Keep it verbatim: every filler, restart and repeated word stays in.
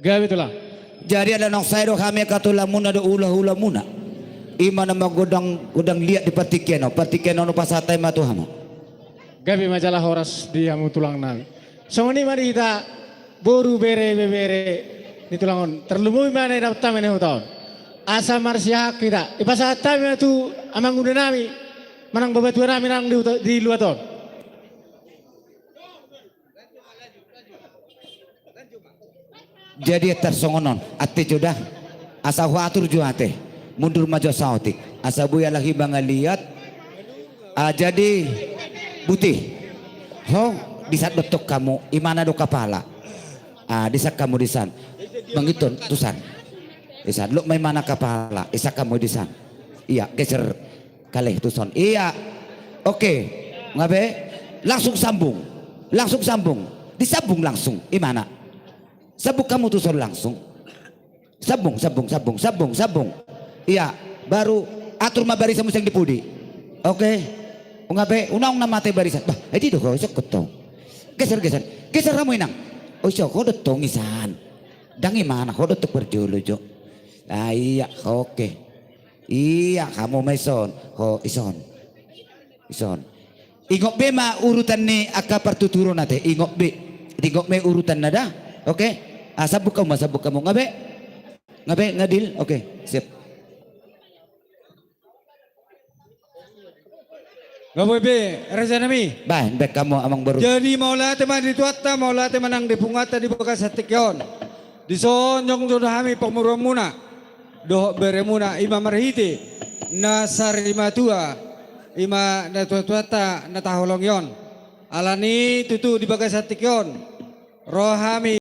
Gabe tulang. Jadi ala naung sae do hami angka tulangmuna dohot hulahulamuna, i ma na manggodang-godang liat di partingkian on, partingkian on hupasahat hami ma tu hamu. Gabe ma jala horas di hamu tulang nami. Songon i ma di hita boru, bere, ibebere ni tulang on, tarlumobi ma na dapot hami na huta on. Asa marsiahaan hita, hupasahat hami ma tu amangguda nami manang babatua nami nang di huta, di luat on. Jadi tarsongon on, ate jo da. Asa huatur jo ate. Mundur ma jo saotik. Asa boi alai mangaliat. Ah, jadi, Buti. Ho, disan do tong hamu, imana do kapala. Ah, disan hamu disan. Mangihuthon, tusan. Disan, lot ma imana kapala, disan hamu disan. Ia, geser. Kalih tuson. Ia. Oke. Nga be? Langsung sambung. Langsung sambung. Disambung langsung. Imana? Sambung hamu tuson langsung. Sambung, sambung, sambung, sambung, sambung. Ia. Baru atur ma barisan muse di pudi. Oke. Nga be? Unang na mate barisan. Bah, edi do ho, isok ho tong. Geser, geser. Geser hamu inang. O, isok ho do tong isan. Ndang imana, ho do tong parjolo jo. Ah, ia, oke. Ia, hamu ma ison. Ho, ison. Ison. Ingot be ma urutan ni angka partuturon ate. Ingot be. Ingot be urutanna da. Oke. Ah, sambung hamu ma, sambung hamu. Nga be? Nga be, nga deal? Oke, sip. Nga boi be, raja nami. Bah, baen hamu amang boru. Jadi mauliate ma di Tuhanta, mauliate ma nang di punguanta di bagasan tingki on. Dison jongjong do hami pamoruonmuna dohot beremuna, i ma marhite na sarimatua, i ma natuatuanta na taholongi on. Alani tutu di bagasan tingki on ro hami